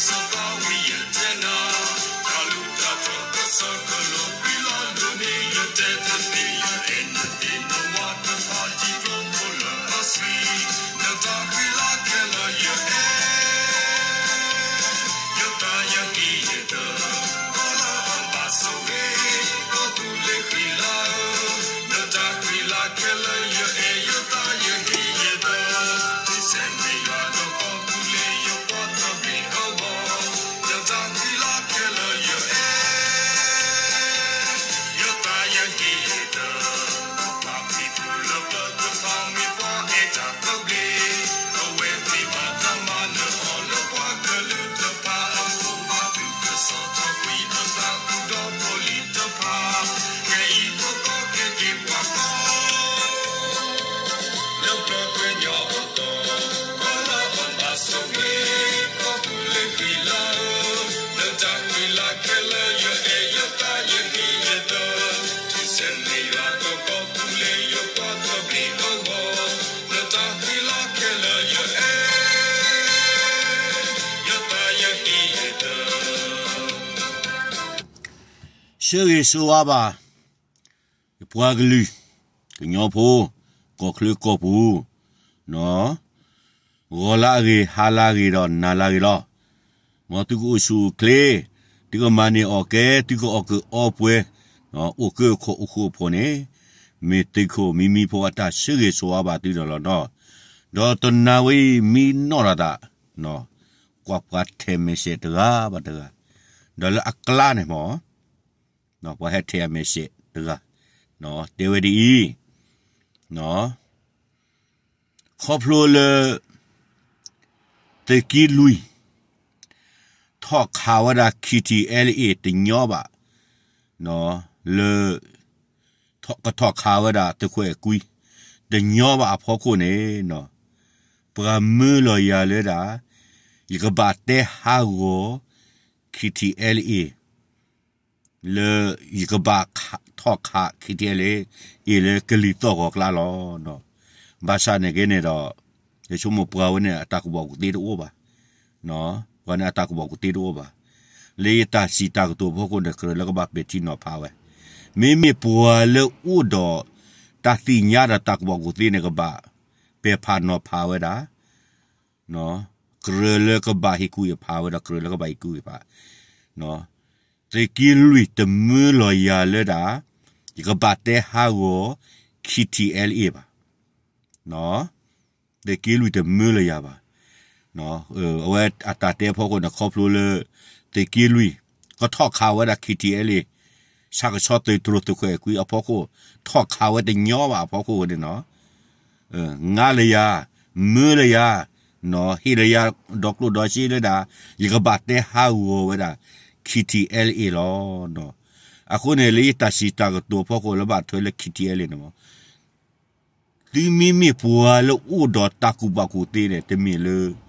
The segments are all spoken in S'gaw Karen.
စၢ်သးဝံၣ်ယတဲနၤ, တၢ်လုၢ်တၢ်ပှ့ၤကစၢၢ်ကလိၤ ကွံာ်လီၤဒိၣ်န့ၢ်ယတဲတသ့ ယအဲၣ်နသ့ၣ်နဝၤတဖၣ် ထံကျိဖိလၢအဆံး, နတၢ်ဃံလၤခဲလၢာ်ယအဲၣ်, ယသးယဟ့ၣ်ယတၢ်, ကီလၢအဘၣ်ဆိၣ်ဂ့ၤ, ကီၢ်သူလ့ၤဃံလၤဧၢ, နတၢ်ဃံလၤခဲလၢာ်ယအဲၣ်, ယသးယဟ့ၣ်ယတၢ်, ထံဆဲးန့ၢ်ယွၤဒီးကီၢ်သူလ့ၤယပှၤသဘျ့အဂီၢ်, နတၢ်ဃံလၤခဲလၢာ်ယအဲၣ်, ယသးယဟ့ၣ်ယတၢ်, ပှၤဖံးသူလၢပျၢၤတဖၣ်မ့ၢ်ပှၤအဲၣ်တၢ်သဘျ့, အဝဲသ့ၣ်ဘၣ်တၢ်မၤနၢၤအီၤလၢပှၤကလုာ်တဖၣ်အဃိ, ဘၣ်သုးကစီၣ်ထီၣ်ကွံာ်အသးဃုာ်ဒီးဖိလံၤတဖၣ်, ခဲအံၤပကီၢ်က့ၤက့ၤပှၤကီၢ် လၢပျၢၤကညီအကီၢ်, ကီလၢအဘၣ်ဆိၣ်ဂ့ၤ, ကီၢ်သူလ့ၤဃံလၤဧၢ, နတၢ်ဃံလၤခဲလၢာ်ယအဲၣ်, ယသးယဟ့ၣ်ယတၢ်, ထံဆဲးန့ၢ်ယွၤဒီးကီၢ်သူလ့ၤယပှၤသဘျ့အဂီၢ်, နတၢ်ဃံလၤခဲလၢာ်ယအဲၣ်, ယသးယဟ့ၣ်ယတၢ် ဆၢဂ့ၤဆၢဝါဘၣ် ယပှၤကလုာ် ကညီဖိ ကီၢ်ချၢကီၢ်ပူၤ, ဂီၤလၢအဂ့ၤ ဟါလၢအဂ့ၤဒီးနၤလၢအဂ့ၤလီၤ. မ်သုကအိၣ်ဆူၣ်အိၣ်ချ့, သုကမၤန့ၢ်အီၣ်ကဲ, သုကအီၣ်ကုၢ်အီပှဲၤ, အိၣ်ကၢခိၣ်အိၣ်ဃူအိၣ်ဖိးန့ၣ်, မ့ၢ်သုးခိၣ်မံမံဖိအတၢ်ဆၢဂ့ၤဆၢဝါဘၣ်သုဒီးလီၤနီၤ. ဒီးတနၤဝဲအံၤ မံနီၣ်ထီၣ်သး, ကွၢ်ပှၤထဲးmessageတဂၤဘၣ်တဂၤ, ဒီးလၢအကျါန့ၣ်မ့ၢ် ပှၤဟဲထဲးအmessageတဂၤ, တဲဝဲဒ်အံၤ, ခီဖျိလၢ သုးက့လွံၢ် ထီၣ်ခးဝဲဒၣ် K T L A တညီဘၣ်, လၢ ကထီၣ်ခးဝဲဒၣ်သုးခွဲးကွံ တညီဘၣ်အဖီခိၣ်န့ၣ်, ပှၤမၢလီၤယၤလၢဒၣ် ယကဘၣ်တဲဟးဂီၤ K T L A လၢယကဘၣ်ထီၣ်ခး K T L A လၢကလံၤသီၣ်ဂီၤကျါလီၤ. ဘၣ်ဆၣ်န့ၣ်က့န့ၣ်ဒီး ယဆိကမိၣ်ပှၤဝဲန့ၣ်အတၢ်ကူၣ်ဘၣ်ကူၣ်သ့တအိၣ်ဘၣ်, ပှၤန့ၣ်အတၢ်ကူၣ်ဘၣ်ကူၣ်သ့တအိၣ်ဘၣ်. လၢယတၢ်စံးတၢ်ကတိၤဖီခိၣ်န့ၣ် ကြၢးလၢကဘၣ်ပဲာ်ထံနီၤဖးဝဲ, မ့မ့ၢ်ပှၤလၢအိၣ်ဒီးတၢ်သ့ၣ်ညါဒီးတၢ်ကူၣ်ဘၣ်ကူၣ်သ့န့ၣ် ကဘၣ်ပဲာ်ဖးနီၤဖးဝဲဒၣ် ကြၢးလၢကဘၣ်ဟ့ၣ်ကူၣ်ဟ့ၣ်ဖးဝဲဒီး ကြၢးလၢကဘၣ်ဟ့ၣ်ကူၣ်ဟ့ၣ်ဖး, သုးက့လွံၢ်တမၢလီၤယၤလၢဒၣ် ယကဘၣ်တဲဟးဂီၤ K T L A ဘၣ်, သုးက့လွံၢ်တမၢလီၤယၤဘၣ်. အဝဲအတၢ်တဲဖီခိၣ်န့ၣ် ခီဖျိလၢ သုးက့လွံၢ် ကထီၣ်ခးဝဲဒၣ် K T L A ဆၣ်ကဆီသုးတြိၤသုးခွဲးကွံအဖီခိၣ်, ထီၣ်ခးဝဲတညီဘၣ်အဖီခိၣ်ဝဲန့ၣ်နီၤ, ငါလၢယၤ, မၢလၢယၤ, ဟ့ၣ်လၢယၤ ဒီးကျိၣ်ဒီးစ့လၢဒၣ် ယကဘၣ်တဲဟးဂီၤဝဲဒၣ် K T L A လီၤ. အဃိန့ၣ် လၢယတၢ်စံးတၢ်ကတိၤဖီခိၣ်လၢဘၣ်ထွဲလၢ K T L A န့ၣ်မ့ၢ် သုမ့မ့ၢ်ပှၤလၢအိၣ်ဒီးတၢ်ကူၣ်ဘၣ်ကူၣ်သ့န့ၣ် တမ့ၢ်လၢ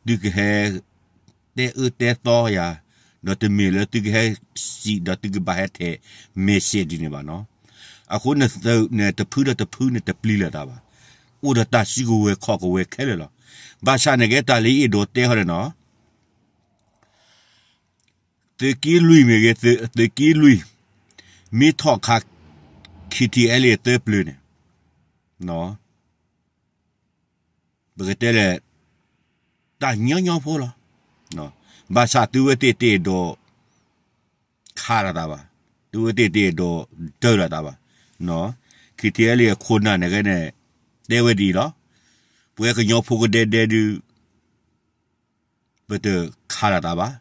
သုကဟဲ တဲအၢတဲသီယၤ, ဒီးတမ့ၢ်လၢသုကဟဲစံးဒီးသုကဘၣ်ဟဲထဲး message ဒ်န့ၣ်ဘၣ်နီၤ. အဃိန့ၣ် သုးန့ၣ်တဖုဒီးတဖုန့ၣ်တပျံၤလိာ်သးဘၣ်. အိၣ်ဒီးတၢ်စုကဝဲၤခီၣ်ကဝဲၤခဲလၢာ်လီၤ. ဘၣ်ဆၣ်န့ၣ်က့ တၢ်လၢယအဲၣ်ဒိးတဲဟီန့ၣ်နီၤ သုးက့လွံၢ်မ့ၢ်ဂ့ၤ, သုးက့လွံၢ် မ့ၢ်ထီၣ်ခး K T L A သၢပျၢၤန့ၣ် ပကတဲလဲၣ် တၢ်ညီညီဖိလီၤ. ဘၣ်ဆၣ်သုဝဲသ့ၣ်တအဲၣ်ဒိးခးလိာ်သးဘၣ်, သုဝဲသ့ၣ်တအဲၣ်ဒိးဒၢလိာ်သးဘၣ်. K T L A အခိၣ်နၢ်န့ၣ်ဂ့ၤန့ၣ် တဲဝဲဒ်အံၤလီၤ. ပဝဲကညီဖိကဒဲဒဲဒုး ပတခးလိာ်သးဘၣ်.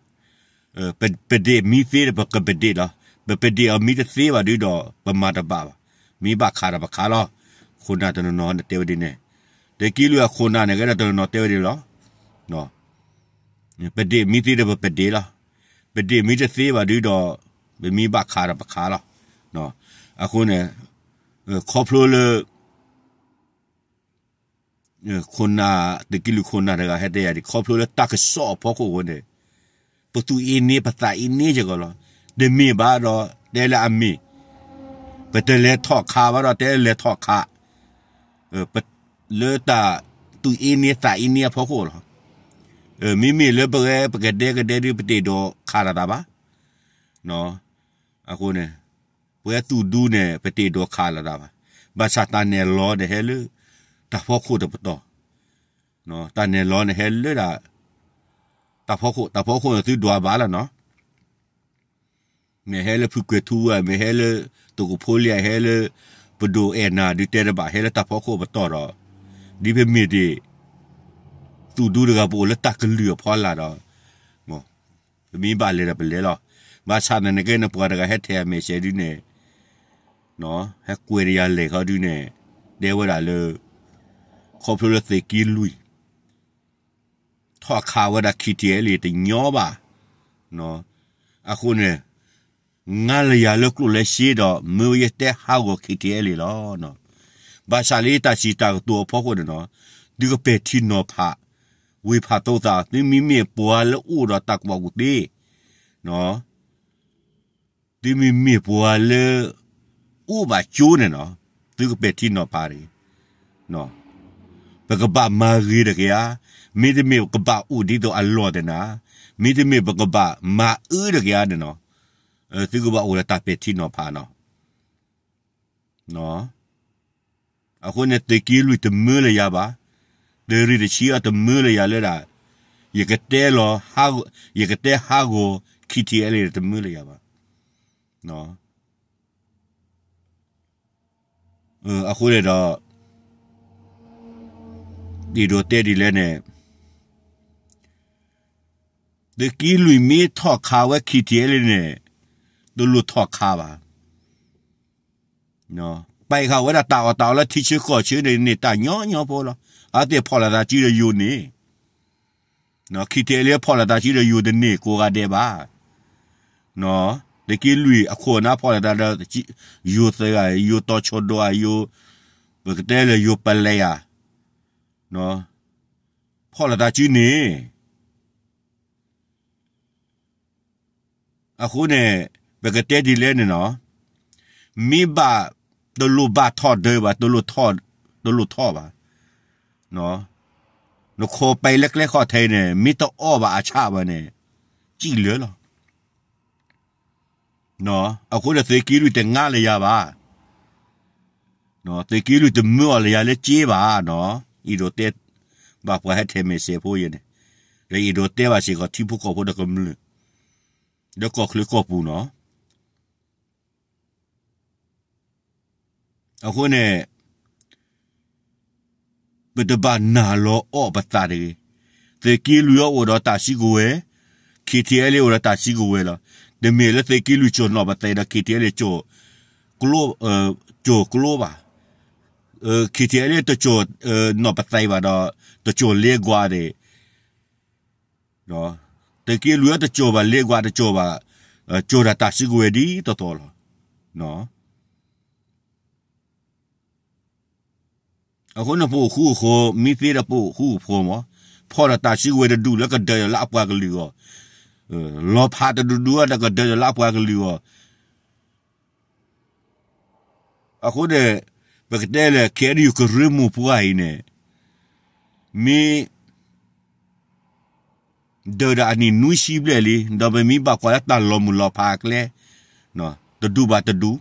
ပဒ့ၣ်မံသ့ဒီး ပကပဒ့ၣ်လီၤ. ပပဒ့ၣ်အီၤမံတသ့ဘၣ်ဒုးဒီး ပမၤတဘၣ်ဘၣ်. မ့ၢ်ဘၣ်ခးဒီးပခးလီၤ. ခိၣ်နၢ်တနီၤနီၤန့ၣ်တဲဝဲဒ်န့ၣ်, သုးက့လွံၢ်အခိၣ်နၢ်န့ၣ်ဂ့ၤဒီးတနီၤနီၤတဲဝဲဒ်လီၤ. ပဒ့ၣ်မံသ့ဒီး ပပဒ့ၣ်လီၤ. ပဒ့ၣ်မံတသ့ဘၣ်ဒုးဒီး ပမ့ၢ်ဘၣ်ခးဒီးပခးလီၤ. အဃိန့ၣ် ခီဖျိလၢ ခိၣ်နၢ်, သုးက့လွံၢ်ခိၣ်နၢ်တဂၤဟဲတဲယၤဒ် ခီဖျိလၢတၢ်ကစီၣ်အဖီခိၣ်အဃိန့ၣ် ပသူၣ်အ့န့ ပသးအ့န့စ့ၢ်ကီးလီၤ. တမ့ၢ်ဘၣ်ဒီး တဲလၢအမ့ၢ်, ပတလဲၤထီၣ်ခးဘၣ်ဒီး တဲလဲၤထီၣ်ခး, လၢတၢ်သူၣ်အ့န့သးအ့န့အဖီခိၣ်လီၤ. မ့မ့ၢ်လၢပဝဲပကဒဲကဒဲဒုး ပတအဲၣ်ဒိးခးလိာ်သးဘၣ်. အဃိန့ၣ် ပဝဲသူၣ်ဒူန့ၣ် ပတအဲၣ်ဒိးခးလိာ်သးဘၣ်. ဘၣ်ဆၣ်တၢ်နဲၣ်လီၤန့ၣ်ဟဲလၢ တၢ်ဖီခိၣ်တပတီၢ်, တၢ်နဲၣ်လီၤန့ၣ်ဟဲလၢဒၣ် တၢ်ဖီခိၣ်, တၢ်ဖီခိၣ်န့ၣ်သုဒွးဘၣ်လီၤနီၤ. မ့ၢ်ဟဲလၢဖုကွဲၤထူဝဲ, မ့ၢ်ဟဲလၢ သုးခိၣ်ဖိလ့, ဟဲလၢ ပဒိၣ်အဲၣ်နၤဒုးတဲတဘၣ်, ဟဲလၢတၢ်ဖီခိၣ်ပတီၢ်ဒီး ဒ်ပမ့ၢ်ဒၣ် သူၣ်ဒူတဂၤ ပအိၣ်လၢတၢ်ကလုၢ်အဖီလာ်ဒီး ပမ့ၢ်ဘၣ်လဲၤဒီးပလဲၤလီၤ. ဘၣ်ဆၣ်သနာ်က့န့ၣ် ပှၤတဂၤဟဲထဲးအမဲာ်ဆှဲဒုးန့ၣ် ဟဲကွဲးတယၤလဲၤခီဒုးန့ၣ် တဲဝဲဒၣ်လၢ ခီဖျိလၢသုးက့လွံၢ် ထီၣ်ခးဝဲဒၣ် ခံထံၣ်အဲလ့ၣ် တညီဘၣ်. အဃိန့ၣ် ငါလၢယၤလၢကျိၣ်လၢစ့ဒီး မၢယတဲဟးဂီၤ ခံထံၣ်အဲလ့ၣ်လီၤ. ဘၣ်ဆၣ်လၢတၢ်စံးတၢ်ကတိၤအဖီခိၣ်န့ၣ်နီၤ, သုကပဲာ်ထံနီၤဖး, ဝ့ၢ်ဖးသိသး, သုမ့မ့ၢ်ပှၤလၢအိၣ်ဒီးတၢ်ကူၣ်ဘၣ်ကူၣ်သ့ သုမ့မ့ၢ်ပှၤလၢ အိၣ်ဘၣ်ကၠိန့ၣ်နီၤ, သုကပဲာ်ထံနီၤဖးတဂ့ၤ. ပကဘၣ်မၤဂ့ၤတက့ၢ်ဧါ, မ့တမ့ၢ်ပကဘၣ်အိၣ်ဒ်သိးအလီၢ်သနာ်, မ့တမ့ၢ်ပကဘၣ်မၤအၢတက့ၢ်ဧါန့ၣ်နီၤ, သုကဘၣ်အိၣ်ဒီးတၢ်ပဲာ်ထံနီၤဖးနီၤ. အဃိန့ၣ် သုးက့လွံၢ်တမၢလၢယၤဘၣ်, သုးရ့ၣ်တဆံအံၤတမၢလၢယၤလၢဒၣ်, ယကတဲလီၤ, ယကတဲဟးဂီၤ ခံထံၣ်အဲလ့ၣ်န့ၣ် တမၢလၢယၤဘၣ်. အဃိန့ၣ်ဒီး ဒ်ဒိးတဲဒ်လဲၣ်န့ၣ်, သုးက့လွံၢ်မ့ၢ်ထီၣ်ခးဝဲ ခံထံၣ်အဲလ့ၣ်န့ၣ် တလိၣ်ထီၣ်ခးဘၣ်. ပာ်ဃာ်ဝဲဒၣ်တၢ်အီၣ်တၢ်အီလၢထံဆၢကီၢ်ဆၢန့ၣ် န့ၢ်တၢ်ညီညီဖိလီၤ. အဝဲသ့ၣ်ဖီၣ်လိာ်သးစုဒီးယိၤန့ၣ်, ခံထံၣ်အဲလ့ၣ်ဖီၣ်လိာ်သးစုဒီးယိၤတန့ၢ်ကိးဂၤဒဲးဘၣ်. သုးက့လွံၢ်အခိၣ်အနၢ်ဖီၣ်လိာ်သးဒီး ယိၤသုးဧါ, ယိၤတီၤဆိၣ်ဒိးဧါ, ယိၤ, ပကတဲလၢယိၤပလဲၤဧါ, ဖီၣ်လိာ်သးစုန့ၣ် အဃိန့ၣ် ပကတဲဒ်လဲၣ်န့ၣ်နီၤ, မ့ၢ်ဘၣ်တလိၣ်ဘၣ်ထီၣ်ဒၢးဘၣ်, တလိၣ်ထီၣ်ဘၣ်, နခိးပဲလၢကျဲခီၣ်ထံးန့ၣ် မ့ၢ်တအီၣ်ဘၣ်အဆၣ်ဘၣ်န့ၣ် စံၣ်လၢာ်လီၤ. အဃိန့ၣ် သုးက့လွံၢ်တငါလၢယၤဘၣ်. သုးက့လွံၢ်တမၢအီၤလၢယၤလၢက့ဘၣ်နီၤ. အဲၣ်ဒိးတဲဘၣ်ပှၤဟဲထဲးမဲာ်ဆှဲးဖိအံၤန့ၣ်, ဒီးအဲၣ်ဒိးတဲဘၣ်စ့ၢ်ကီးထံဖိကီၢ်ဖိဒီးကမျၢၢ် လၢကီၢ်ချၢကီၢ်ပူၤနီၤ. အဃိန့ၣ် ပတဘၣ်နာ်လီၤအီၣ်ပသးတဂ့ၤ. သုးက့လွံၢ်အံၤအိၣ်ဒီးတၢ်စုကဝဲၤ, ခံထံၣ်အဲလ့ၣ်အိၣ်ဒီးတၢ်စုကဝဲၤလီၤ. တမ့ၢ်လၢသုးက့လွံၢ်ကၠိၣ်နီၢ်ပသဲးဒီး ခံထံၣ်အဲလ့ၣ်ကၠိၣ်ကျိဘၣ်. ခံထံၣ်အဲလ့ၣ်တကၠိၣ်နီၢ်ပသဲးဘၣ်ဒီး တကၠိၣ်လ့ကွၢ်န့ၣ် သုးက့လွံၢ်အံၤတကၠိၣ်ဘၣ်လ့ကွၢ်တကၠိၣ်ဘၣ်, ကၠိၣ်ဒီးတၢ်စုကဝဲၤဒ်သိးသိးလီၤ. အဃိန့ၣ် ပအိၣ်ဃူအိၣ်ဖိး မ့ၢ်သ့ဒီးပအိၣ်ဃူအိၣ်ဖိးမး, ဖီၣ်ဒီးတၢ်စုကဝဲၤတဒူၣ်လၢကဒၢးဒီးလၢအပှၤကလုာ်အဂီၢ်, လီၤဖးတဒူၣ်ဒူၣ်ဒီးကဒၢးဒီးလၢအပှၤကလုာ်အဂီၢ်. အဃိန့ၣ် ပကတဲလၢ ခဲအံၤ ကရၢမိၢ်ပှၢ်အံၤန့ၣ် မ့ၢ် ဒၢးဒီးအနံၣ်နွံဆံဘျဲၣ်လံ, ဒီးပမ့ၢ်ဘၣ်ကွၢ်လၢတၢ်လီၤမုၢ်လီၤဖးအကျဲ, တဒူၣ်ဘၣ်တဒူၣ်,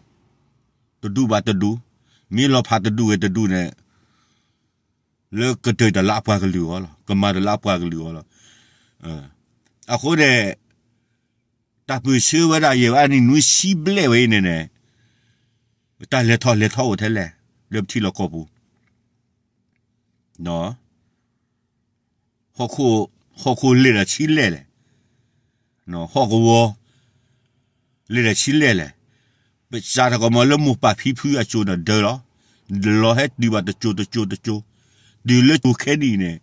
တဒူၣ်ဘၣ်တဒူၣ်, မ့ၢ်လီၤဖးတဒူၣ်ဂ့ၤတဒူၣ်န့ၣ် လၢကဒၢးတၢ်လၢအပှၤကလုာ်အဂီၢ်လီၤ, ကမၤတၢ်လၢအပှၤကလုာ်အဂီၢ်လီၤ. အဃိန့ၣ် တၢ်ပၢၢ်ဆၢဝဲဒၣ်ယဲၢ်ဝဲအနံၣ်နွံဆံဘျဲၣ်ဝဲအံၤန့ၣ်န့ၣ် တၢ်လဲၤထီၣ်လဲၤထီအိၣ်ထဲလဲၣ် လၢပထံလီၢ်ကီၢ်ပူၤ ဟီၣ်ခိၣ်လဲၤဒီးဆံလဲၣ်လဲၣ်, ဟီၣ်ကဝီၤ လဲၤဒီးဆံလဲၣ်လဲၣ်, ပစးထီၣ်ကမီၤလၢမိၢ်ပၢ်ဖံဖုအစိၤန့ၣ်ဒၢးလီၤ, လီၤဟဲတုၤဘၣ်တစိၤတစိၤတစိၤ, တုၤလၢစိၤခဲနံၣ်အံၤန့ၣ်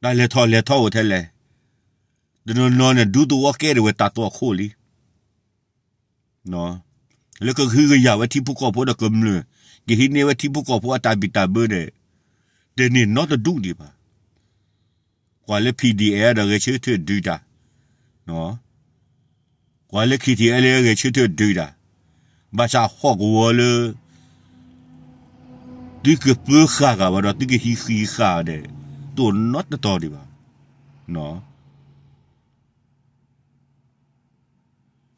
တၢ်လဲၤထီၣ်လဲၤထီအိၣ်ထဲလဲၣ်, တနီၤနီၤန့ၣ် ဒူသဝီကဲဒၣ်ဝဲတၢ်သွၣ်ခိၣ်လံ လၢကဟုကယာ်ဝဲထံဖိကီၢ်ဖိဒီးကမျၢၢ်, ကဟံးန့ၢ်ဝဲထံဖိကီၢ်ဖိအတၢ်ဘံၣ်တၢ်ဘၢန့ၣ် တန့ၢ်နီတဒူၣ်ဒံးဘၣ်. ကွၢ်လၢ P D F ဒီးဂဲၤဆၢထၢၣ်ဒုးတၢ်, ကွၢ်လၢ K T L A ဂဲၤဆၢထၢၣ်ဒုးတၢ်, ဘၣ်ဆၣ်ဟီၣ်ကဝီၤလၢ သုကပၢဃာ်ဂၤဘၣ်ဒီး သုကဟံးဃံးဃာ်ဒီး တအိၣ်နီတတီၤဒံးဘၣ်.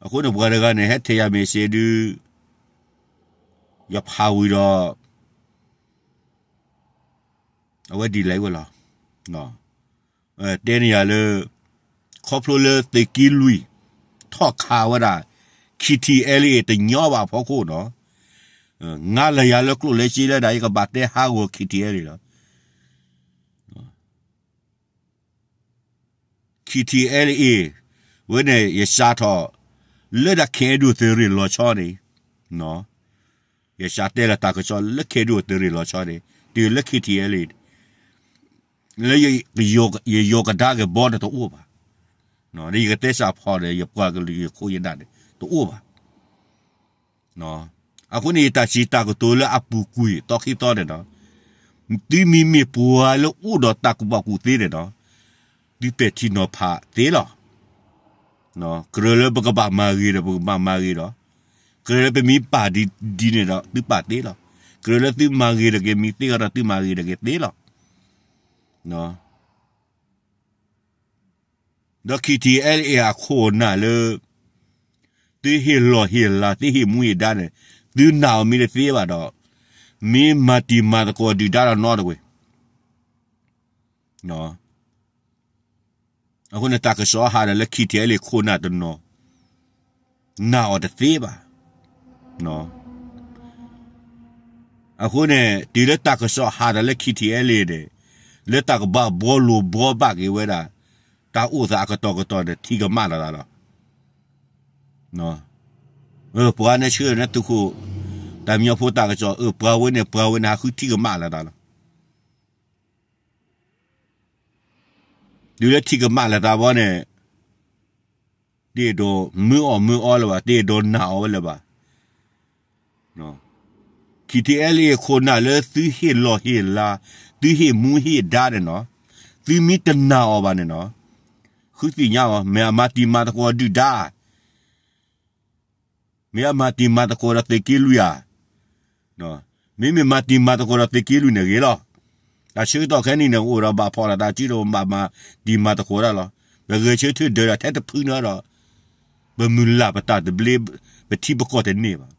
အဃိန့ၣ်ပှၤတဂၤန့ၣ် ဟဲထဲးယၤ message ဒုး ယဖးဝံၤဒီး အဝဲဒ်လဲၣ်ဝဲလီၤ. တဲန့ၢ်ယၤလၢ ခီဖျိလၢသုးက့လွံၢ် ထီၣ်ခးဝဲဒၣ် KTLA တညီဘၣ်အဖီခိၣ်နီၤ, ငါလဲၤယၤလၢကျိၣ်လၢစ့လၢဒၣ် ယကဘၣ်တဲဟးဂီၤ KTLA လီၤ. KTLA ဝဲန့ၣ် ယစးထီၣ် လၢဒၣ် KNU သုးရ့ၣ်လီၤဆီန့ၣ်, ယစးတဲလၢတၢ်ကစီၣ်လၢ KNU သုးရ့ၣ်လီၤဆီန့ၣ် တုၤလၢ KTLA လၢယယီၤကဒါက့ၤဘီန့ၣ်တအိၣ်ဘၣ်, ဒီးယကတဲစးဖီၣ်ဒီး ယပှၤကလုာ်ယခိၣ်ယနၢ်န့ၣ် တအိၣ်ဘၣ်. အဃိန့ၣ် ယတၢ်စံးတၢ်ကတိၤလၢအပူၤကွံာ်သီခံသီန့ၣ်ဒီး, သုမ့မ့ၢ်ပှၤလၢအိၣ်ဒီးတၢ်ကူၣ်ဘၣ်ကူၣ်သ့န့ၣ်ဒီး, သုပဲာ်ထံနီၤဖးသ့လီၤ. ကြၢးလၢပကဘၣ်မၤဂ့ၤဒီး ပကဘၣ်မၤဂ့ၤဒီး, ကြၢးလၢပမ့ၢ်ပာ်ဒ်ဒ်န့ၣ်ဒီး သုပာ်သ့လီၤ. ကြၢးလၢသုမၤဂ့ၤဒီးက့ၤမ့ၢ်သ့အီၤဒီး သုမၤဂ့ၤဒီးက့ၤသ့လီၤ. ဒီး KTLA အခိၣ်အနၢ်လၢ သုဟ့ၣ်လီၢ်ဟ့ၣ်လၤ သုဟ့ၣ်မူဟ့ၣ်ဒါန့ၣ် သုနာ်အီၤမ့ၢ်တသ့ဘၣ်ဒီး, မ့ၢ်မၤတံၤမၤသကိးဒုၣ်ဒါဒီးနီတဝဲ, အဃိန့ၣ် တၢ်ကစီၣ်ဟးဒီးလၢ KTLA ခိၣ်နၢ်တနီၤ နာ်အီၤတသ့ဘၣ်. အဃိန့ၣ် တုၤလၢတၢ်ကစီၣ်ဟးဒီးလၢ KTLA န့ၣ်, လၢတၢ်ကဘၣ်ဘှီလိာ်ဘှီဘၣ်က့ၤဝဲဒၣ် တၢ်အိၣ်သးအကတီၢ်ကတီၢ်န့ၣ် ထံကမၣ်လီၤသးလီၤ. ပှၤန့ၣ်ဆှၢန့ၣ်သုးခိၣ် တၢ်မညီဖိတၢ်ကစီၣ် အၢ ပှၤဝဲန့ၣ် ပှၤဝဲန့ၣ် ဟးဃုထံကမၣ်လီၤသးလီၤ. တုၤလၢထံကမၣ်လီၤသးဘီန့ၣ် တအဲၣ်ဒိးမၢအီၣ်မၢအီလၢၤဘၣ်, တအဲၣ်ဒိးနာ်အီၤဝဲလၢၤဘၣ်. KTLA ခိၣ်နၢ်လၢသုဟ့ၣ်လီၢ်ဟ့ၣ်လၤ, သုဟ့ၣ်မူဟ့ၣ်ဒါန့ၣ်နီၤ, သုမ့ၢ်တနာ်အီၤဘၣ်န့ၣ်နီၤ, ဃုသ့ၣ်ညါအီၤ မ့ၢ်အမၤတံၤမၤသကိးဒုၣ်ဒါ မ့ၢ်အမၤတံၤမၤသကိးဒီးသုးက့လွံၢ်ဧါ. မ့မ့ၢ်မၤတံၤမၤသကိးဒီးသုးက့လွံၢ်န့ၣ်ဂ့ၤလီၤ. တၢ်ဆၢကတီၢ်ခဲနံၣ်န့ၣ် အိၣ်ဒီးဘၣ်ဖီၣ်လိာ်သးစုဒီး ဘၣ်မၤတံၤမၤသကိးတၢ်လီၤ. ပဂဲၤဆၢထၢၣ်ဒၢးဒီးထဲတဖုန့ၣ်ဒီး ပမုၢ်လၢ်ပတၢ်သဘျ့ ပထံပကီၢ်တန့ၢ်ဘၣ်.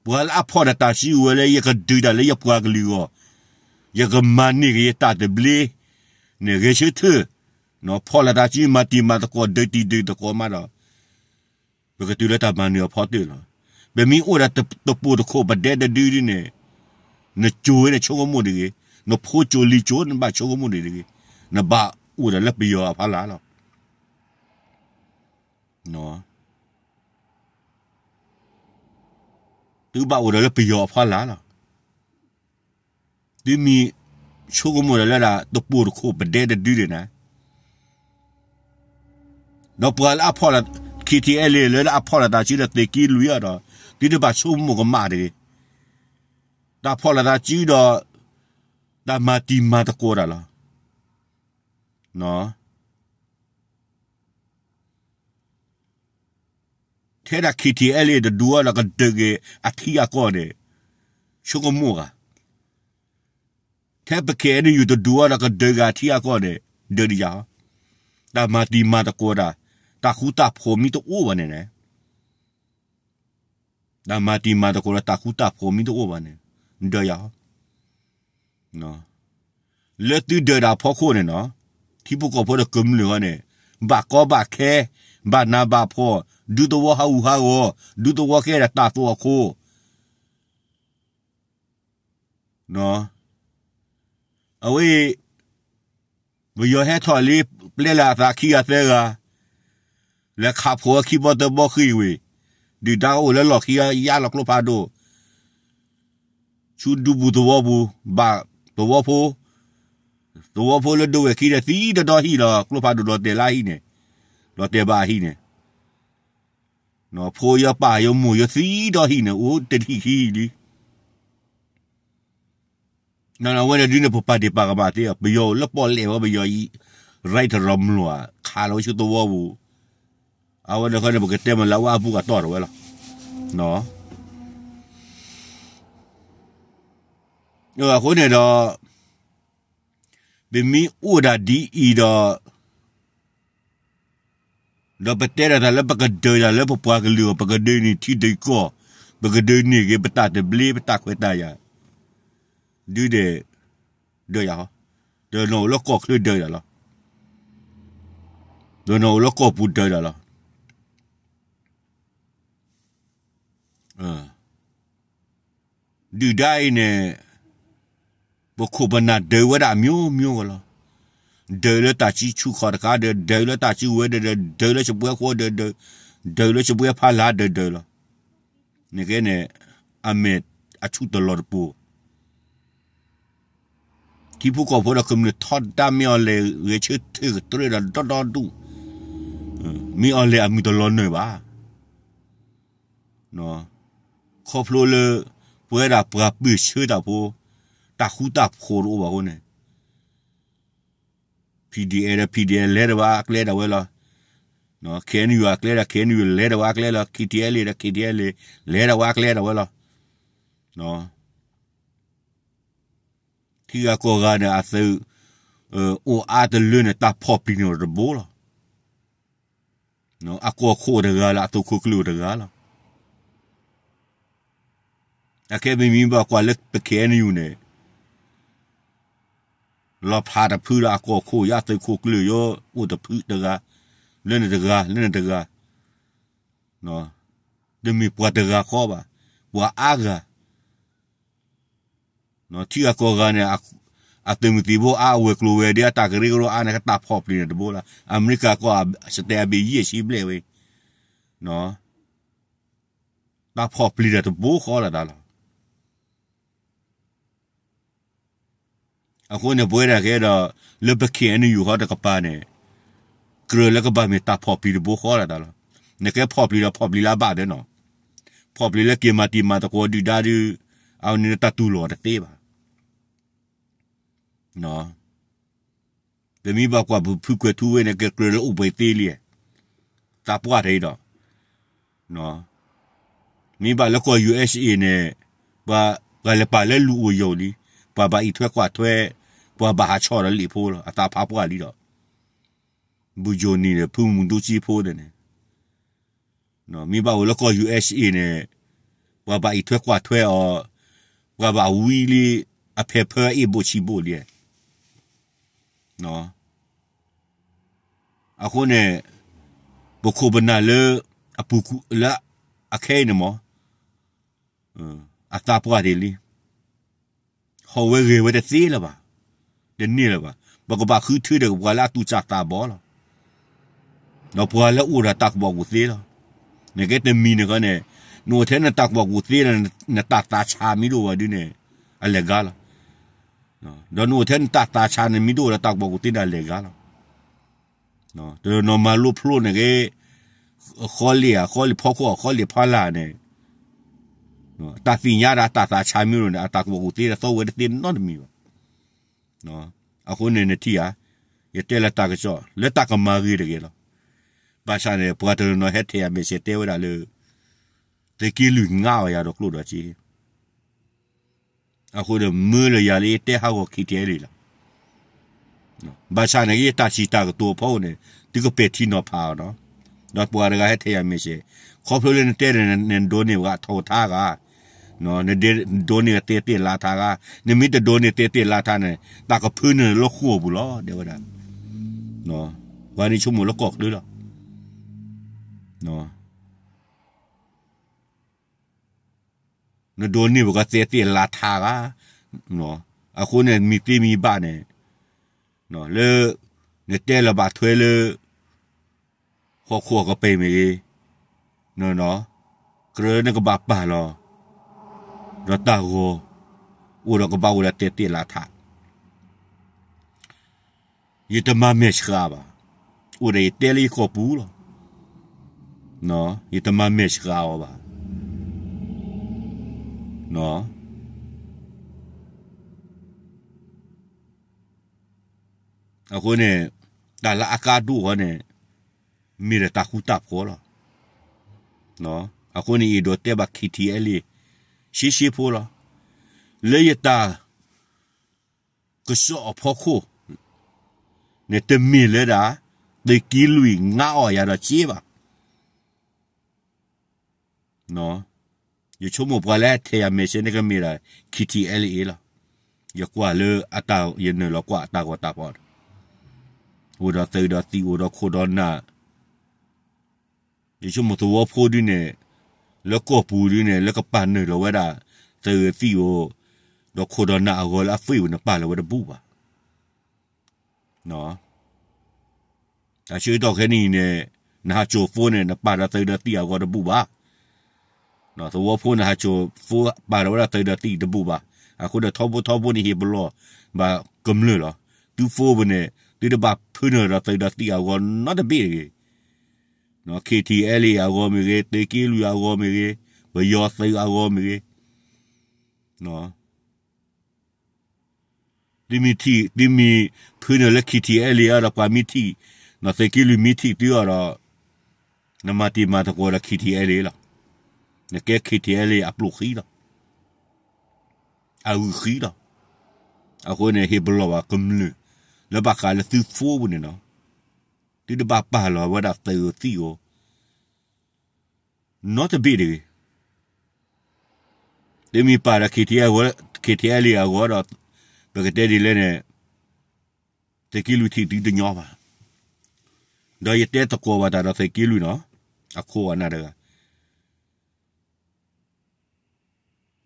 ပှၤလၢအဖီၣ်ဒီးတၢ်စုဝဲလၢ ယကဒုးတၢ်လၢယပှၤကလုာ်အဂီၢ်, ယကမၤန့ၢ်က့ၤယတၢ်သဘျ့န့ၣ် ဂဲၤဆၢထၢၣ်, ဖီၣ်လိာ်သးစုမၤတံၤမၤသကိးဒၢးတံၤဒၢးသကိးမးဒီး ပကတုၤလၢတၢ်မၤနၢၤအဖီတၢၢ်လီၤ. ပမ့ၢ်အိၣ်ဒီးတပိာ်တခိၣ်ပဒဲတဒုဒ်န့ၣ်, နစိၤဝဲန့ၣ်ဆိကမိၣ်တဂ့ၤ, နဖိစိၤလံၤစိၤ နဘၣ်ဆိကမိၣ်န့ၣ်တဂ့ၤ, နဘၣ်အိၣ်ဒီးလၢပယီၤအဖီလာ်လီၤ. သုဘၣ်အိၣ်ဒီးလၢပယီၤအဖီလာ်လီၤ. သုမ့ၢ်ဆိကမိၣ်ဒီးလၢဒၣ်တပိာ်တခိၣ်ပဒဲတဒုန့ၣ်န့ၣ်, ဒီးပှၤလၢအဖီၣ်လီၤ KTLA လၢအဖီၣ်လိာ်သးစုဒီးသုးက့လွံၢ်အံၤဒီး သုတဘၣ်ဆိကမိၣ်ကမၣ်တဂ့ၤ. တၢ်ဖီၣ်လိာ်သးစုဒီး တၢ်မၤတံၤမၤသကိးတၢ်လီၤ. ထဲဒၣ် KTLA တဒူအီၤဒီးကဒၢးက့ၤအထံအကီၢ်န့ၣ် ဆိကမိၣ်ဂ့ၤ, ထဲပ KNU တဒူအီၤဒီးကဒၢးက့ၤအထံအကီၢ်န့ၣ် ဒၢးဒံးယၤဟီ, တၢ်မၤတံၤမၤသကိးတၢ်, တၢ်ဃူတၢ်ဖိးမ့ၢ်တအိၣ်ဘၣ်န့ၣ်န့ၣ် တၢ်မၤတံၤမၤသကိးဒီးတၢ်ဃူတၢ်ဖိးမ့ၢ်တအိၣ်ဘၣ်န့ၣ် ဒၢးယၤဟီ. လၢသုဒၢးတၢ်ဖီခိၣ်န့ၣ်နီၤ, ထံဖိကီၢ်ဖိဒီးကမျၢၢ်ဃီန့ၣ်, ဘၣ်ကီဘၣ်ခဲ, ဘၣ်နးဘၣ်ဖှီၣ်, ဒူသဝီဟးဂူာ်ဟးဂီၤ, ဒူသဝီကဲဒၣ်တၢ်သိၣ်အခိၣ် အဝဲ ပယီၤဟဲထီၣ်လံ ပျဲလၢအသးခံဂၤသၢဂၤ, လဲၤခးဖိးဝဲခံဘီသၢဘီဃ့ၢ်ဝံၤ, ဒုၣ်ဒါအိၣ်လၢလီၢ်ခံဂၤယါလီၤကျိဖးဒိၣ်, ဆူဒူပူၤသဝီပူၤ, ဘၣ်သဝီဖိ, သဝီဖိလၢဒိဝဲၢ်ခံဒီးသံတဒီဟံၣ်လီၤ, ကျိဖးဒိၣ်လီၤတဲာ်လၢဟံၣ်န့ၣ်, လီၤတဲာ်ဘၣ်အဟံၣ်န့ၣ် ဖိယပၢ်ယမိၢ်ယသံဒီဟံၣ်န့ၣ် အိၣ်တဟံၣ်ခံလံ. နဝဲန့ၣ်ဒုန့ၣ် ပပာ်ဒ့ၣ်ပာ်ကမၣ်သ့, ပယီၤအိၣ်လၢပီၣ်လဲၣ်ဝဲ ပယီၤအံၤ ရၤတရီမလီၤဧါ, ခးလီၤဝဲဆူသဝီပူၤ, အဝဲန့ၣ်ဃီန့ၣ် ပကတဲမ့ၢ်လၢအဝဲအဘူၣ်ကတီၢ်တဝဲလီၤ. အဃိန့ၣ်ဒီး ပမ့ၢ်အိၣ်ဒၣ်ဒ်အံၤဒီး, ဒီးပတဲဒၣ်တၢ်လၢပကဒုးတၢ်လၢပပှၤကလုာ်အဂီၢ်, ပကဒုးန့ၢ်ထံဒုးကီၢ်, ပကဒုးန့ၢ်က့ၤပတၢ်သဘျ့ ပတၢ်ခွဲးတၢ်ယာ်, ဒုးဒဲး, ဒုးယၤဟီ, ဒီးနီၢ်အိၣ်လၢကီၢ်ချၢဒုးတၢ်လီၤ, ဒီးနီၢ်အိၣ်လၢကီၢ်ပူၤဒုးတၢ်လီၤ. ဒုၣ်ဒါအံၤန့ၣ်, ပခိၣ်ပနၢ်ဒုးဝဲဒၣ်အမျိုးမျိုးကလီၤ. ဒုးလၢတၢ်စုဆူၣ်ခီၣ်တခါဒုး, ဒုးလၢတၢ်စုဝဲဒၣ်ဒုး, ဒုးလၢစပွဲခိၣ်ဒုးဒုး, ဒုးလၢစပွဲဖးလါဒုးဒုးလီၤ. နကဲန့ၣ်, အမဲာ်အဆူၣ်တလီၤတပူၤ ထံဖိကီၢ်ဖိဒီးကမျၢၢ်ထီဒါမ့ၢ်အီၤလဲၣ်ဂဲၤဆၢထၢၣ်ကတြၢဒီးဒီဒီဒူၣ်, မ့ၢ်အီၤလဲၣ်အမုၢ်တလီၤနၢၤဘၣ်. ခီဖျိလၢ ပဝဲဒၣ်ပှၤပၢၢ်ဆၢတၢ်ဖိ တၢ်ဃူတၢ်ဖိးတအိၣ်ဘၣ်အဃိန့ၣ် PDF ဒီး PDF လဲၤဒၣ်ဝဲအကျဲဒၣ်ဝဲလီၤ. KNU အကျဲဒီး KNU လဲၤဒၣ်ဝဲအကျဲလီၤ. KTLA ဒီး KTLA လဲၤဒၣ်ဝဲအကျဲဒၣ်ဝဲလီၤ. ထံဂၤကီၢ်ဂၤန့ၣ် အသုးအိၣ်အါတလၢန့ၣ် တၢ်ဖီၣ်ပျံၤန့ၣ်တဘိလီၤ. အကီၢ်ခိၣ်တဂၤလၢအသုးခိၣ်ကျၢၢ်တဂၤလီၤ. အခဲပမံၤဘၣ်ကွၢ်လၢပ KNU န့ၣ် လီၤဖျါတဖုဒီးအကီၢ်ခိၣ်ယဲ အသုးခိၣ်ကျၢၢ်ယဲ အိၣ်တဖုတဂၤ, လၢန့ၣ်တဂၤ လၢန့ၣ်တဂၤ, တမ့ၢ်ပှၤတဂၤဃီဘၣ်, ပှၤအါဂၤ ထံဂၤကီၢ်ဂၤန့ၣ် အသုးမုၢ်သံၣ်ဘိအါ အဝဲၤကျိၤဝဲၤဒ့ အတၢ်ကရၢကရိအါန့ၣ် ကတၢ်ဖီၣ်ပျံၤန့ၣ်တဘိလီၤ. အမဲရကၤကီၢ် စတဲအဘ့ၣ်ယဲၢ်ဆံဘျဲၣ်ဝဲ, တၢ်ဖီၣ်ပျံၤတၢ်တဘိဃီလီၤတၢ်လီၤ. အဃိန့ၣ် ပဝဲဒၣ်ကဲဒီး လၢပ KNU ဃီတကပၤန့ၣ် ကြၢးလၢကဘၣ်မ့ၢ်တၢ်ဖီၣ်ပျံၤတဘိဃီလီၤတၢ်လီၤ. နကဲဖီၣ်ပျံၤဒီးဖီၣ်ပျံၤလၢအဘၣ်ဒီးနီၤ, ဖီၣ်ပျံၤလၢက့ၤမၤတံၤမၤသကိးဒုၣ်ဒါဒုး အဝဲန့ၣ်တၢ်တူၢ်လိာ်တသ့ဘၣ်. ပမ့ၢ်ဘၣ်ကွၢ်ပဖုကွဲၤထူဝ့န့ၣ် ကကြၢးလၢအိၣ်ပှဲၤသ့လံ, သးပှၢ်တၢ်အံၤဒီး မ့ၢ်ဘၣ်လၢကီၢ် USA န့ၣ် ပှၤလဲၤပာ်လၢလူၤအိၣ်ယိာ်လံ, ပှၤဘၣ်အံးထွဲကွၢ်ထွဲ, ပှၤဘၣ်ဟးဆီၣ်ဒီးလံာ်ဖိလီၤ, အသးဖးပှၢ်လံဒီး ဘူးကၠိနံၤဒီး ဖုမူဒူစံဖိန့ၣ်န့ၣ် မ့ၢ်ဘၣ်အိၣ်လၢကီၢ် USA န့ၣ် ပှၤဘၣ်အံးထွဲကွၢ်ထွဲအီၤ, ပှၤဘၣ်ဝံလံ, အဖဲဖၢအ့ၣ်ဘိၣ်ဆံဘိၣ်လံ. အဃိန့ၣ် ပခိၣ်ပနၢ်လၢ အပူၤကွံာ်လၢအခဲအံၤန့ၣ်မ့ၢ် အသးပှၢ်တ့ၢ်လံ, ဟီၣ်ဝဲဂဲၤဝဲတသ့လၢၤဘၣ်, တန့ၢ်လၢၤဘၣ်. ပကဘၣ်ဃုထၢဒီးပှၤလၢအသူၣ်စၢ်သးဘီလီၤ. ဒီးပှၤလၢအအိၣ်ဒီးတၢ်ကူၣ်ဘၣ်ကူၣ်သ့လီၤ. နကဲတမံၤန့ၣ်ဃီန့ၣ် နအိၣ်ထဲနတၢ်ကူၣ်ဘၣ်ကူၣ်သ့ဒီး နတၢ်သးဆါမ့ၢ်တအိၣ်ဘၣ်ဒုန့ၣ် အလဲၤဂၤလီၤ. ဒီးနအိၣ်ထဲနတၢ်သးဆါန့ၣ်မ့ၢ်တအိၣ်ဒီးတၢ်ကူၣ်ဘၣ်ကူၣ်သ့န့ၣ် အလဲၤဂၤလီၤ. တနီၤမၤလိဖျိန့ၣ်ဂ့ၤ, ဃီလ့ၣ်ဧါ, ဃီလ့ၣ်ဖီခိၣ်ဧါ, ဃီလ့ၣ်ဖီလာ်န့ၣ် တၢ်သ့ၣ်ညါဒီးတၢ်သးဆါမ့ၢ်တအိၣ်န့ၣ် အတၢ်ကူၣ်ဘၣ်ကူၣ်သ့ဒီးသီဝဲတသ့နီတမံၤဘၣ်. အဃိန့ၣ်နထံၣ်ဧါ, ယတဲလၢတၢ်ကစီၣ် လၢတၢ်ကမၤဂ့ၤတဂ့ၤလီၤ. ဘၣ်ဆၣ်န့ၣ် ပှၤတနီၤနီၤဟဲထဲယၤ message တဲဝဲဒၣ်လၢ သုးက့လွံၢ်ငါအီၤယၤဒီးကျိၣ်ဒီးစ့ အဃိဒီးမၢလၢယၤလၢယတဲဟးဂီၤ KTLA လီၤ. ဘၣ်ဆၣ်န့ၣ် ယတၢ်စံးတၢ်ကတိၤအဖီခိၣ်န့ၣ် သုကပဲာ်ထံနီၤဖးအီၤနီၤ. ဒီးပှၤတဂၤဟဲထဲယၤ message ခီဖျိလၢနတဲန့ၣ် နဒိးန့ၢ်ဝဲအထီၣ်ထါဂၤ, နဒိးန့ၢ်သဲသ့ၣ်လါထါဂၤ, နမ့ၢ်တဒိးန့ၢ်သဲသ့ၣ်လါထါန့ၣ် တၢ်ကဖၢနုာ်လၢဃိာ်ပူၤလီၤ တဲဝဲဒၣ်. ပှၤန့ၣ်ဆိကမိၣ်လၢကီၢ်ချၢလီၤ. နဒိးန့ၢ်ဝဲကသဲသ့ၣ်လါထါဂၤ, အဃိန့ၣ် မံၤသ့မံၤဘၣ်န့ၣ် လၢ နတဲလၢဘၣ်ထွဲလၢ ဟီၣ်ခိၣ်အကပၤမ့ၢ်ဂ့ၤ, ကြၢးနကဘၣ်ပာ်လီၤ ဒီးတၢ်ဂီၤ အိၣ်ဒီးကဘၣ်အိၣ်ဒီးသဲသ့ၣ်လါထါ ယတမၤမဲာ်ဆှးဘၣ်. အိၣ်ဒီးယတဲလၢယကီၢ်ပူၤလီၤ. ယတမၤမဲာ်ဆှးအီၤဘၣ်. အဃိန့ၣ် တၢ်လၢအကါဒိၣ်အီၤန့ၣ် မ့ၢ်ဒီးတၢ်ဃူတၢ်ဖိးလီၤ. အဃိန့ၣ် ယအဲၣ်ဒိးတဲဘၣ် KTLA ရှဲရှဲဖိလီၤ. လၢယတၢ် ကစီၣ်အဖီခိၣ် န့ၣ်တမ့ၢ်လၢဒၣ် သုးက့လွံၢ်ငါအီၣ်ယၤဒီးစ့ဘၣ်. ယဆိကမိၣ်ပှၤလၢအထဲယၤ message န့ၣ်ကမ့ၢ်ဒၣ် K T L A လီၤ. ယကွၢ်လၢအတၢ် ယနုာ်လီၤကွၢ်အတၢ်ဂီၤတၢ်ဖီၣ်န့ၣ် အိၣ်ဒီးသုးဒီးသံၣ် အိၣ်ဒီးခိၣ်ဒီးနၢ် ယဆိကမိၣ်သဝီဖိဒုန့ၣ် လၢကီၢ်ပူၤဒုန့ၣ် လၢကပာ်နုာ်လီၤဝဲဒၣ် သုးသံၣ်ဧိၤ ဒီးခိၣ်ဒီးနၢ်အဂီၢ်လၢအ Facebook န့ၣ် ပာ်လီၤဝဲတဘူၣ်ဘၣ်. အဆၢကတီၢ်ခဲနံၤအံၤန့ၣ် နဟးစိာ် Facebook န့ၣ် နပာ်ဒီးသုးဒီးသံၣ်အဂီၢ်တဘူၣ်ဘၣ်. သဝီဖိန့ၣ်ဟးစိာ် Facebook ပာ်လီၤဝဲဒၣ်သုးဒီးသံၣ်တဘူၣ်ဘၣ်. အဃိဒီးထီဘိထီဘိန့ၣ်ဟ့ၣ်ပလီၢ်ဘၣ်ကမျၢၢ်လီၤ. သု Facebook ပူၤန့ၣ် သုတဘၣ်ဖၢနုာ်ဒီးသုးဒီးသံၣ်အဂီၢ်နီတဘ့ၣ်တဂ့ၤ. K T L A အဂီၢ်မ့ၢ်ဂ့ၤ, သုးက့လွံၢ်အဂီၢ်မ့ၢ်ဂ့ၤ, ပယီၤသုးအဂီၢ်မ့ၢ်ဂ့ၤ, သုမ့ၢ်ထံၣ် သုမ့ၢ်ဖၢနုာ်လၢ K T L A အီၤဒီး ပှၤမ့ၢ်ထံၣ်, သုးက့လွံၢ်မ့ၢ်ထံၣ်သုအီၤဒီး နမၤတံၤမၤသကိးဒီး K T L A လီၤ. နကဲ K T L A အပျိၢ်ဃံလီၤ. အဂုာ်ဃံလီၤ. အဃိန့ၣ် ဟ့ၣ်ပလီၢ်ဘၣ်ကမျၢၢ် လၢဘၣ်ဃးလၢသု Facebook ပူၤန့ၣ်လီၤ. သုတဘၣ်ပာ်လီၤဝဲဒၣ်သုးဧိၤသံၣ်ဧိၤ နီတဘ့ၣ်တဂ့ၤ. သုမ့ၢ်ပာ်ဒီး K T L A အဂီၢ်ဒီး ပကတဲဒ်လဲၣ်န့ၣ် သုးက့လွံၢ်ထံၣ်သုတညီဘၣ်. ဒီးယတဲသကိးဘၣ်တၢ်ဒီးသုးက့လွံၢ်လီၤ. အခိၣ်အနၢ်တဂၤ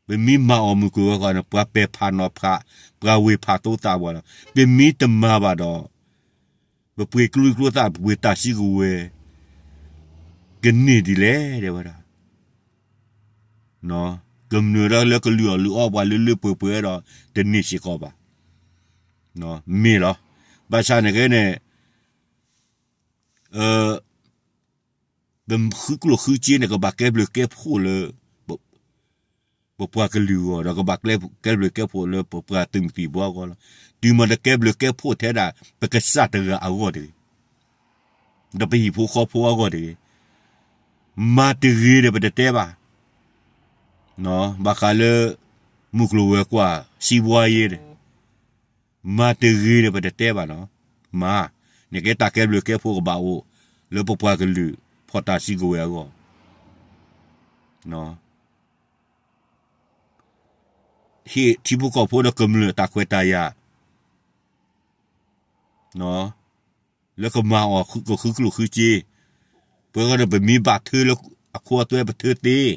ပမ့ၢ်မၤအီၣ်မုၢ်ကျိၤဝဲၤကွာ်န့ၣ် ပှၤပဲာ်ဖးနီၤဖး, ပှၤဝ့ၢ်ဖးသိသးပှၤလီၤ. ပမ့ၢ်တမၤဘၣ်ဒီး ပပှ့ၤကျိချံကျိသၣ် ပပှ့ၤတၢ်စုကဝဲၤ ကန့ၢ်ဒ်လဲၣ် တဲဝဲဒၣ်. ကမျၢၢ်ဒီးလၢကလုၢ်အီၣ်လုၢ်အီပှၤလၢလၢပှဲၤပှဲၤဒီး တန့ၢ်စ့ၢ်ကီးဘၣ်. မ့ၢ်လီၤ. ဘၣ်ဆၣ်န့ၣ်ကဲန့ၣ် ပဃုကျိၣ်ဃုစ့န့ၣ် ကဘၣ်ကဲဘျုးကဲဖှိၣ်လၢ ပပှၤကလုာ်အဂီၢ် ဒီးကဘၣ်ကဲဘျုးကဲဖှိၣ်လၢပပှၤသုးမုၢ်သံၣ်ဘိအဂီၢ်လီၤ. တုၤမ့ၢ်တကဲဘျုးကဲဖှိၣ်ထဲဒၣ် ပကစၢ်တဂၤအဂီၢ်တဂ့ၤ, ဒီးပဟံၣ်ဖိဃီဖိအဂီၢ်တဂ့ၤ, မၤတဂ့ၤဒီးပတတဲဘၣ်. ဘၣ်ဃးလၢ မုၢ်ကျိၤဝဲၤကွာ် စံးဘှါယ့န့ၣ် မၤတဂ့ၤန့ၣ် ပတတဲဘၣ်နီၤ. မၤ, န့ၣ်ကဲတၢ်ကဲဘျုးကဲဖှိၣ်ကဘၣ်အိၣ် လၢပပှၤကလုာ် ဖီၣ်တၢ်စုကဝဲၤအဂီၢ်, ဟ့ၣ်ထံဖိကီၢ်ဖိဒီးကမျၢၢ်တၢ်ခွဲးတၢ်ယာ် လၢကမၤအီၤကဃုကျိၣ်ဃုစ့, ပဝဲဒီး ပမ့ၢ်ဘၣ်ထၢလၢအခိအသွဲပထၢသ့,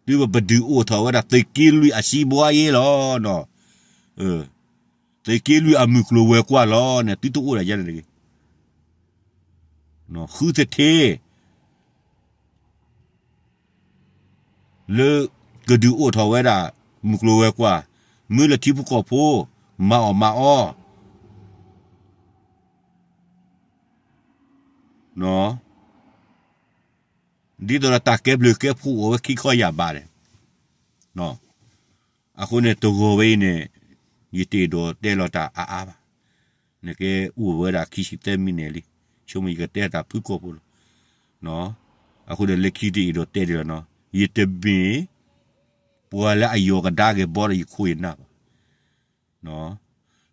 တုၤပဒုးအိၣ်ထီၣ်ဝဲဒၣ်သုးက့လွံၢ်အစံးဘှါယ့လီၤ. သုးက့လွံၢ်အမုၢ်ကျိၤဝဲၤကွာ်လီၤန့ၣ် သုတအိၣ်ဒၣ်ယဲန့ၣ်တဂ့ၤ. ဃုသထ့ လၢကဒုးအိၣ်ထီၣ်ဝဲဒၣ် မုၢ်ကျိၤဝဲၤကွာ်, မၢလၢထံဖိကီၢ်ဖိ မၤအီၣ်မၤအီ ဒ်သိးဒီးတၢ်ကဲဘျုးကဲဖှိၣ်အိၣ်ဝဲခံခီယၢ်ဘးန့ၣ်, အဃိန့ၣ် တဂီၤဝဲအံၤန့ၣ် ယတအဲၣ်ဒိးတဲလီၤတၢ်အါအါဘၣ်. နကဲအိၣ်ဝဲဒၣ်ခံဆံသၢမံးနံးလံ, ဆိကမိၣ်ယကတဲတၢ်ဖုၣ်ကိာ်ဖိလီၤ. အဃိန့ၣ် လၢခံတအဲၣ်ဒိးတဲဒ်လီၤနီၤ, ယတမ့ၢ် ပှၤလၢအယီၤကဒါက့ၤဘီဒီးယခိၣ်ယနၢ်ဘၣ်.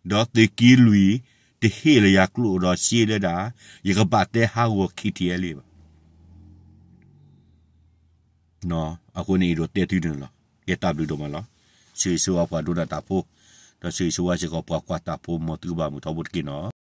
ဒီးသုးက့လွံၢ် တဟ့ၣ်လၢယၤကျိၣ်ဒီးစ့လၢဒၣ် ယကဘၣ်တဲဟးဂီၤ K T L A ဘၣ်. အဃိန့ၣ် အဲၣ်ဒိးတဲသုန့ၣ်လီၤ. ကဲတၢ်ဘျုးဒိၣ်မးလီၤ. ဆၢဂ့ၤဆၢဝါပှၤဒိကနၣ်တၢ်ဖိ, ဒီးဆၢဂ့ၤဆၢဝါစ့ၢ်ကီးပှၤကွၢ်တၢ်ဖိ မ်သုကဘၣ်မုာ်ထီဘိတက့ၢ်နီၤ.